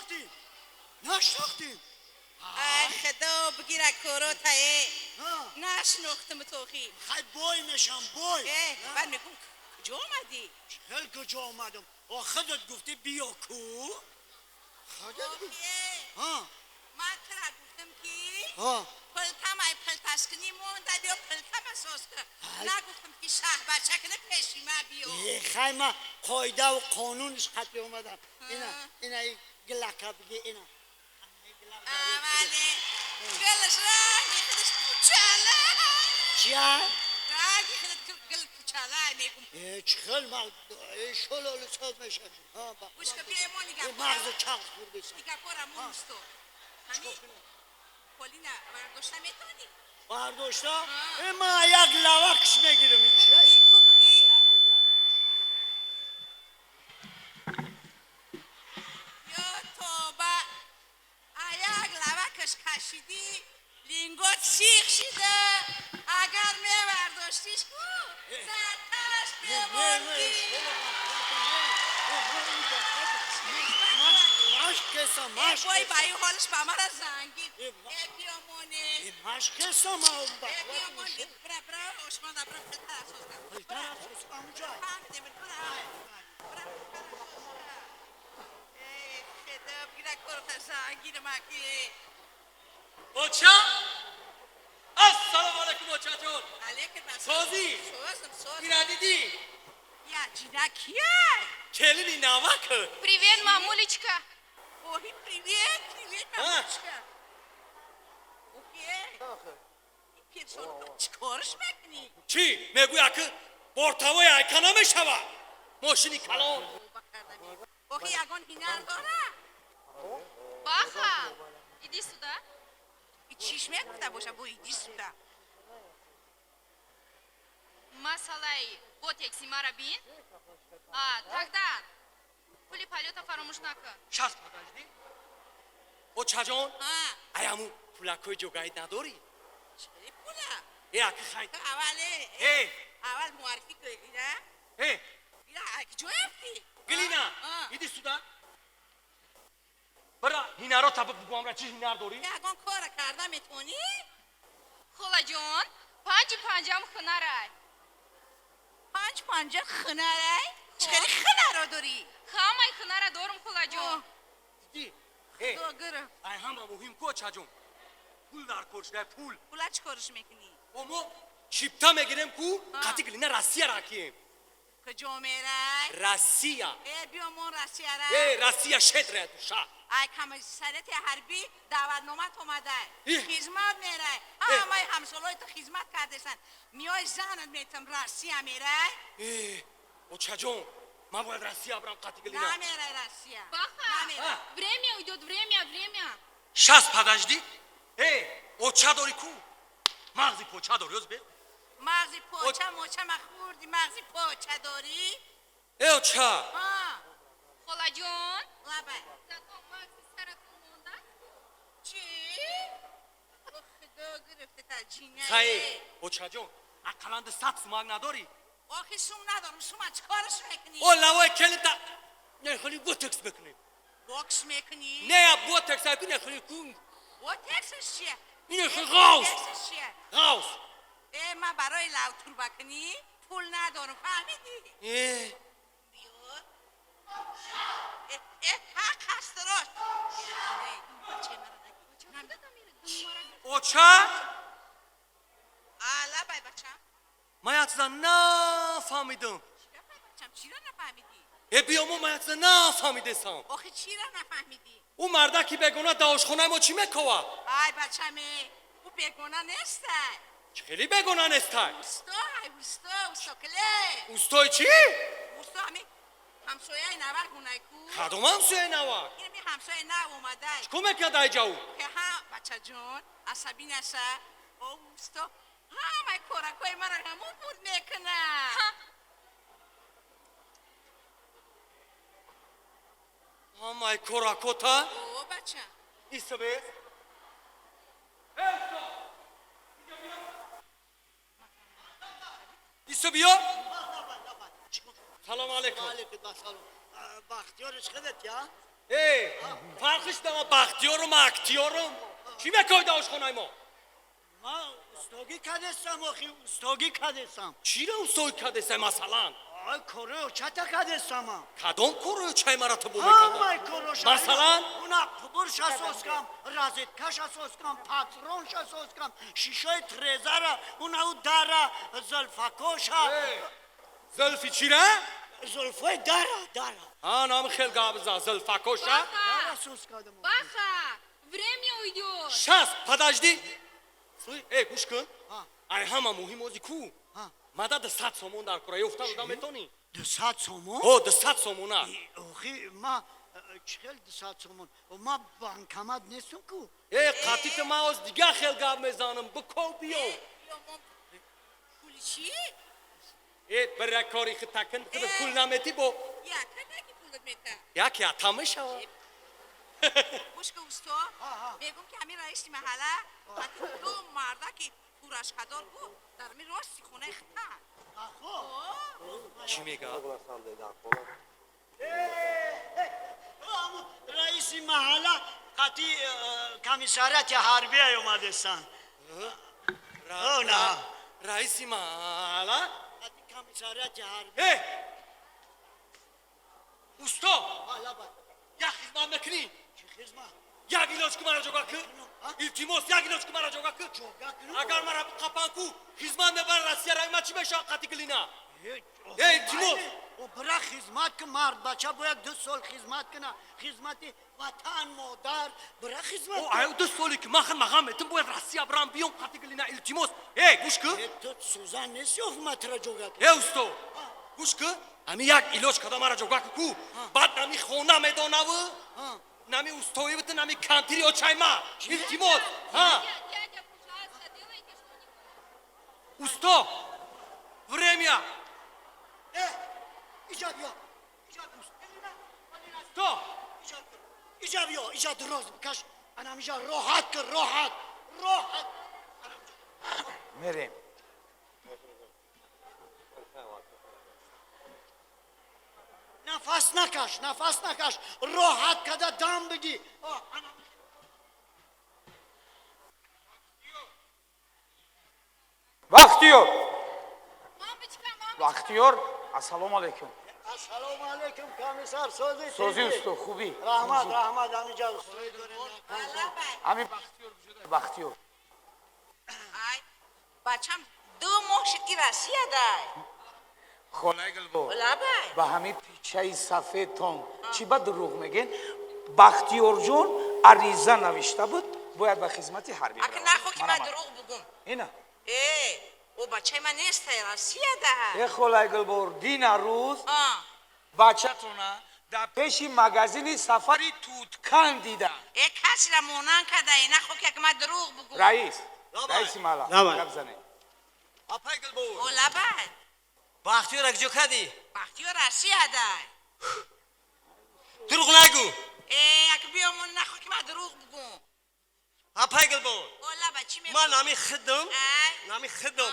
Нашинохтӣ, нашинохтӣ. Ай худо бигира коротае. Нашинохтам тохи. Хай бой мешам, бой. Баъд мегум, куҷо омадӣ? Хел куҷо омадам? О, худат гуфтӣ биё ку. Худат гуфтӣ. Ман тура гуфтам ки пултамай пулташкунӣ монда, биё пултама соз кун. Нагуфтам ки шаҳбачакуна пеши ма биё. Хай ма қоидаву қонуниш қатъи омадам. Ина, ина гилака биги, ина. Аввале гилаш ранги худаш пучала. Чия? Ранги худат гил пучала мегум. Чӣ хел шололу соз мешавад. Гӯш ка, биё мо нигоҳ. Мағзу чағз хӯрдесам. Нигоҳ мунсто. Ҳами полина бардошта метавонӣ? Бардошта? Ма як лавакш мегирам. Чия? Ку биги. Ё тоба, аяк лавакаш кашидӣ, лингот сих шида. Агар мевардоштиш ку, заттараш мемондӣ. Машқ кесам, машқ. Вой, ба ин ҳолаш ба мара зангид. Э, биёмоне. Машқ кесам. Э, биёмоне, бира, бира ошхона, бира пилтара соз кун. Пилтара соз амуҷа. Фаҳмидем, бира, бира пилтара соз кун. Э, худо бигира корта зангидамаки. Оча, ассалому алайкум, очаҷон. Алейкум ассалом. Созӣ? Созам, созам. Ира дидӣ? Я ҷина кия? Келини навак. Привет, мамулечка. Ой, привет, привет, мамулечка. Окей. Пиршон, чикорш мекунӣ? Чӣ мегӯя, аки бортавои айка намешавад мошини калон. Охи, ягон ҳинар дора? Баха, иди сюда. Чиш мегуфта боша бо иди сюда? Масалаи ботекси мара бин. А, тогда пули полета фаромӯш накун. Щас, подожди, очаҷон. Аяму пулакҳои ҷогаид надорӣ? Чӣ пула? Э, аки хай. Аввал э. Аввал муаррифӣ кун ира. Э. Ира куҷо рафтӣ? Глина, иди сюда, бира ҳинаро таба бугӯамра, чӣ ҳинар дорӣ? Ягон кора карда метавонӣ? Холаҷон, панҷи панҷам хунарай. Панҷ панҷа хунарай? Чӣ хели хунаро дорӣ? Ҳамаи хунара дорум, холаҷон. Диди, ай ҳамра муҳим ку, очаҷон, пул дар кор шуда, пул. Пула чӣ корш мекунӣ? О, мо чипта мегирем ку, қати Глина Россия ракием. Куҷо мерай? Россия. Э, биё мо Россия ра. Э, Россия щедрая душа. Ай комиссариати ҳарбӣ даъватномат омадай, хизмат мерай. Ҳамаи ҳамсолои ту хизмат кардесанд. Миёи занат метам, Россия мерай. Очаҷон, ман бояд Россия бирам қати Глина. Намерай Россия. Баха, время идет, время, время. Щас, подожди. Э, оча дорӣ ку, мағзи поча дорӣ, ёз бе. Мағзи поча моча ма хӯрди, мағзи поча дорӣ? Э, оча. Холаҷон. Лабай. Зато мағзи саратон монда. Чӣ? Худо гирифта ҷина. Хай, очаҷон, ақаллан 100 сумак надорӣ? Охи, сум надорам. Сума чӣ кораш мекунӣ? О, лавои келинта нехоли ботекс мекунем. Бокс мекунӣ? Не, ботекс аку нехоли ку. Ботексаш чия? Инехи ғавс. Ботексаш чия? Ғавс. Э, ман барои лав турба кунӣ пул надорам, фаҳмидӣ? Э. Биё. Э, ҳақ ҳаст, рост. Оча. Лабай, бачам. Ман як чиза нафаҳмидам. Бачам, чиро нафаҳмидӣ? Э, биёмо, ман як чиза нафаҳмидесам. Охи, чиро нафаҳмидӣ? Ӯ мардаки бегона дар ошхонаи мо чӣ мекова? Ай, бачаме, ӯ бегона нестай. Чӣ хеле бегона нестай? Устой, усто, устокле. Устои чӣ? Усто ҳами ҳамсояи навак гунай ку. Кадом ҳамсояи навак? Инами ҳамсояи нав омадай. Чӣ кор мекард айҷа ӯ? Ке ҳа, бачаҷон, асабӣ наша. О, усто ҳамаи коракҳои мара ҳамон буд мекунад. Ҳамаи коракота? О, бача. Исабес. Исо, биё. Салом алейкум. Алейкум ассалом. Бахтиёриш худат я? Э, фарқиш дама Бахтиёрум, Актиёрум. Чӣ мекои да ошхонаи мо? Ма устогӣ кадестам, охи, устогӣ кадестам. Чиро устои кадестай, масалан? Ай, корои чата кадестам. Кадом корои чай мара ту бо Ҳамаи мекарда? короша. Масалан? Уна қубурша созкам, розеткаша созкам, патронша созкам, шишои трезара, уна у дара, зулфакоша. Зулфи чира? Зулфои дара, дара. А, нами хел гап за зулфакоша. Дара соз кардам. Баха, время уйдет. Щас, подожди. Слышь, эй, гӯш кун. А. Ай, ҳама муҳим ози ку. А. Мада 200 сомон дар кора ёфта дода метонӣ? 200 сомон? О, 200 сомона. Охи, ма чӣ хел 200 сомон? Ма банкомат нестум ку. Э, қатите ма оз дига хел гап мезанам. Биков биё. Пули чӣ? Э, бір як кори хитакин, худ пул наметӣ бо. Яка наки пулат мета. Як ята мешава. Гӯш ка, усто, мегум ки ҳамин раиси маҳалла ду марда ки пурашкадор буд дар ҳамин рости хонаи хита. Ахо. Чӣ мега? Раиси маҳалла қати комиссариати ҳарбӣ омадестанд. О, на. Раиси маҳалла? Қати комиссариати ҳарбӣ. Э! Усто, Лаба. як хизмат мекунӣ? Чӣ хизмат? Як илоҷ ку, мара ҷога ку. А? Илтимос, як илоҷ ку, мара ҷога ку. Ҷога кунам? Агар мара қапан ку, хизмат мебара Россия раи, ма чӣ мешавад қати глина? Э, Э, илтимос. О, бира хизмат ки, мард бача бояд 2 сол хизмат куна, хизмати ватан, модар, бира хизмат. О, аю 2 соли ки ман мағам метим, бояд Россия бирам биём қати глина, илтимос. Э, гӯш ку. Э, ту сӯзан нести, оф, матра ҷога ку. Э, усто, гӯш ку, ҳами як илоҷ када мара ҷога ку ку. Баъд нами хона медонаву, нами устои бите, нами кантири очайма. Илтимос. Ҳа. Дядя, пожалуйста, делайте что-нибудь. Усто, время. Э, иҷа биё, иҷа биё. Усто. Иҷа биё, иҷа биё, иҷа дроз бикаш, анам иҷа роҳат кун, роҳат, роҳат. Мерем. Нафас накаш, нафас накаш, роҳат када дам бигӣ. О, анам. Бахтиёр! Мамочка, мамочка. Бахтиёр, ассалому алайкум. Ассалому алайкум, комиссар, сози? Сози, усто, хубӣ? Раҳмат, раҳмат, ҳамиҷа устои дорем. Лабай. Ҳамин Бахтиёр куҷода, Бахтиёр? Ай, бачам 2 моҳ шуд ки Россия дай. Холаи Гулбор. Лабай. Ба ҳамин пичаи сафедтон чӣ ба дурӯғ мегӯен? Бахтиёрҷон ариза навишта буд, бояд ба хизмати ҳарбӣ Ака биравад. нахо ки ман Марҳамат. дурӯғ бугум. Ина. Э, о, бачаи ман нестай Россия да. Э, холаи Гулбор, дина рӯз бачатона дар пеши магазини Сафари Туткан дидам. Э, касира монанд кадай, нахо ки ака ман дурӯғ бугум. Раис, Лабай. раиси маҳалла. Лабай. Гап занед. Апай Гулбор. О, лабай. Бахтиёр куҷо кардӣ? Бахтиёр Россия дай. Дурӯғ нагӯ. Э, ака биёмон, нахо ки ман дурӯғ бугум. Апай Гулбор. О, лабай, чӣ мегӯ? Ман нами хидм, Ай. нами хидм.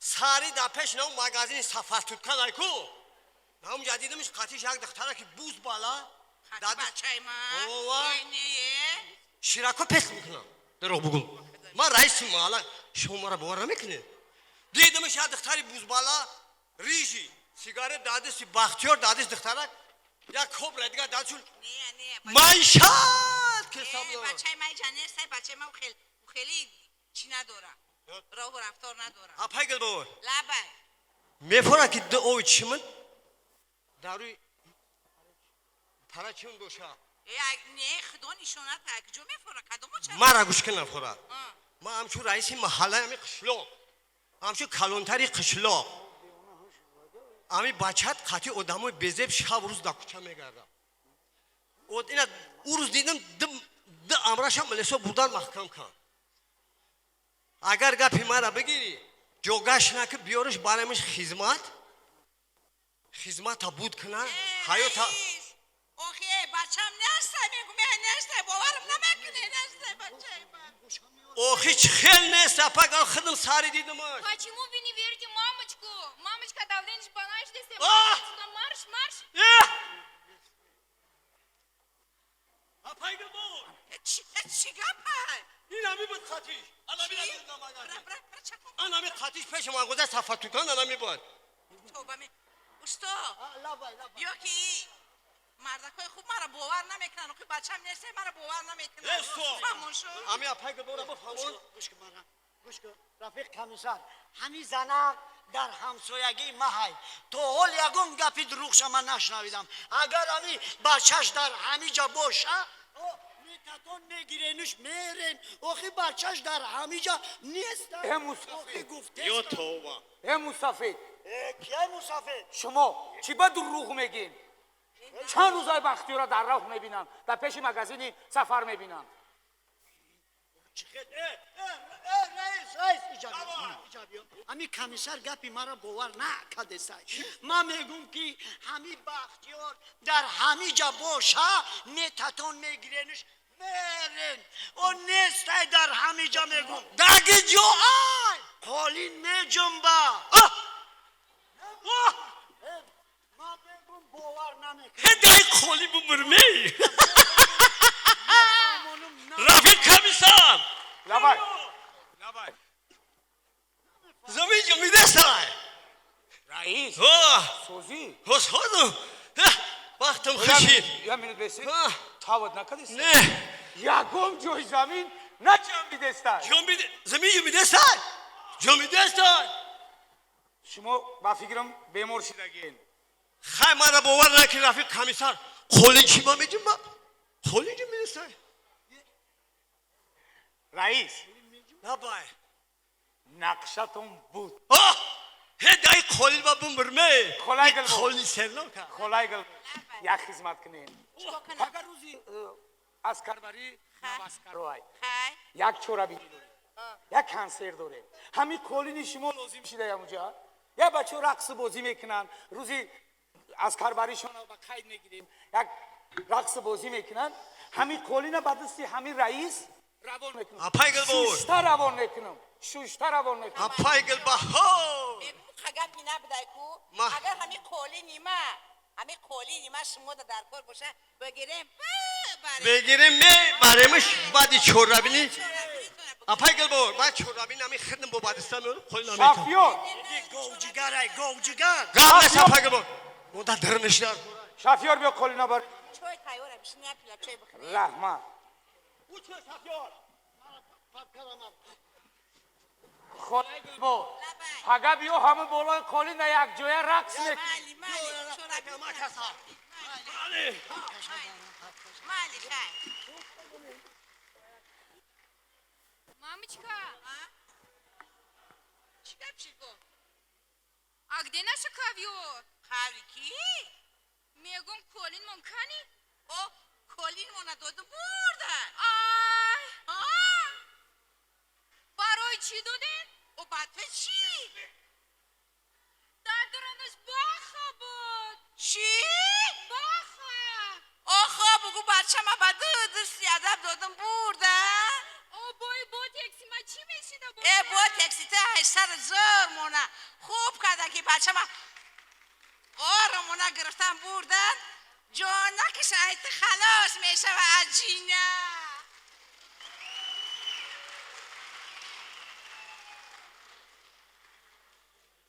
Сари дар пеш нам магазини Сафар Туткан айку. Нам дидимш қатиш як духтара ки буз бала. Хати Дади бачаи ман. Ова. Э, не, э. Ширако пес мекунам. Дурӯғ бугум. Ман раиси маҳалла, шумо мара бовар намекунед. Дидимш як духтари бузбала, рижи, сигарет дадиси Бахтиёр, дадис духтарак, як кобра дига дадшун. Не, не. Майшат Э, кесам. бачаи ман иҷа нестай, бачаи ман хеле чӣ надора. Роҳу рафтор надора. Апай Гулбор. Лабай. Мефора ки ду ови чимин дар рӯи пара чимин боша. Э, не, худо нишонат, куҷо мефора? Кадомо ча? Мара гӯш кунам, фора. Ман ҳамчун раиси маҳаллаи ҳами қишлоқ, ҳамчун калонтари қишлоқ, ҳами бачат қатъи одамои безеб шаб рӯз дар кӯча мегардам. Ина ӯ рӯз дидам, ду амрашам милисо бурдан маҳкам кан. Агар гапи мара бигирӣ, ҷогаш наки биёриш, барамиш хизмат, хизмата буд куна ҳаёта. Охи, бачам нестай, мегум, э, нестай, боварам намекунӣ, нестай бачаи ман. Охи, чӣ хел нест, апагал, хидм сари дидимаш. Почему вы не верите мамочку? Мамочка, давление банаш десе. А! Сюда марш, марш. Э! Чӣ гапай? Ин ҳами буд хатиш. Анами Бра, бра, бра, чакон. Анами хатиш пеши мағоза Сафатукан анами буд. Тоба ме. Усто, ё ки мардакои хуб маро бовар намекунанд, охи бачам нест, маро бовар намекунанд. Усто. Фаҳмон шуд? Ами апай гулбора бифаҳмон. Гӯш кун мара, гӯш кун, рафиқ комиссар, ҳами занак дар ҳамсоягии маҳай, то ҳол ягон гапи дурӯғша ман нашнавидам. Агар ҳами бачаш дар ҳамиҷа боша, метатон мегиренуш мерен. Охи бачаш дар ҳамиҷа нест. Э, мусафед. Охи гуфтест. Ё тавба. Э, мусафед. Кияй мусафед? Шумо чӣ ба дурӯғ мегин? Чанд рӯзай Бахтиёра дар роҳ мебинам, дар пеши магазини Сафар мебинам. Раис, раис, иҷа биё, иҷа биё. Ҳами комиссар гапи маро бовар накардесай. Ман мегӯм, ки ҳами Бахтиёр дар ҳамиҷа боша, метатон мегиренуш мерен. О нестай дар ҳамиҷа, мегӯм. Даги ҷо ай қолин меҷунба. Ман мегӯм, бовар намекунам. Ҳедай холи бубурмей. Рафиқ комиссар. Лабай, лабай. Замин ҷумидесай. Раис. Созӣ. Ҳосоду. Вақтам хушид. Я минут бесед. Тавод накардест? Не. Ягон ҷои замин наҷамбидестай. Ҷумиде, замин ҷумидесай. Ҷумидесай. Шумо ба фикрам бемор шидагиен. Хай, мара бовар накунӣ, рафиқ комиссар. Холи чӣ ма меҷумба? Холи ҷумидесай. Раис. Лабай. Нақшатон буд. Ҳедай холи ба бумбурме. Холай гулбор. Холи сернока. Холай гул, як хизмат кунем. Чикор кунам? Агар рӯзи аскарбарӣ наваскароай Хай. як чорабинӣ дорем, як консерт дорем, ҳамин қолини шумо лозим шида. Ямуҷа як бачаҳо рақсу бозӣ мекунанд, рӯзи аскарбаришонро ба қайд мегирем, як рақсу бозӣ мекунанд, ҳамин қолина ба дасти ҳамин раис равон мекунам. Апай гулбор. Шушта равон мекунам, шушта равон мекунам. Апай гулбаҳор. Мегӯм, гапи набудай ку. Агар ҳами қолини ма, ҳами қолини ма шумо дар кор боша, бигирем, барем. Бегирем, мебаремш баъди чорабинӣ. Апай гулбор, баъд чорабинӣ ами хидм бо бадиста меорам, холи наметам. Шафёр. Говҷигарай, говҷигар. Гап нест, апай гулбор. Мода дарнеш дар. Шафёр, биё, қолина бар. Чой тайёра, бишин, як пила чой бихӯрем. Раҳмат. Холай гулбор, пага биё, ҳама болои қолина якҷоя рақс мекунем. Майли, майли, чорабинӣ. Майли, хай. Мамочка, Чӣ гап шид бо? а где наша ковер? Қаври кӣ? Мегум, колин момкани? О, колин мона доду бурдан. Ай! Барои чӣ додем? О, баъд чӣ? Дар дуронаш баха буд. Чӣ? Баха! Охо, бугу бачама ба ду дасти адаб додум бурдан. О, бой, бо текси ма чӣ мешида бо? Э, бо тексита сар зор мона хуб кардан, ки бачама оромона гирифтан бурдан. Ҷонакиш айти халос мешава аз ҷина.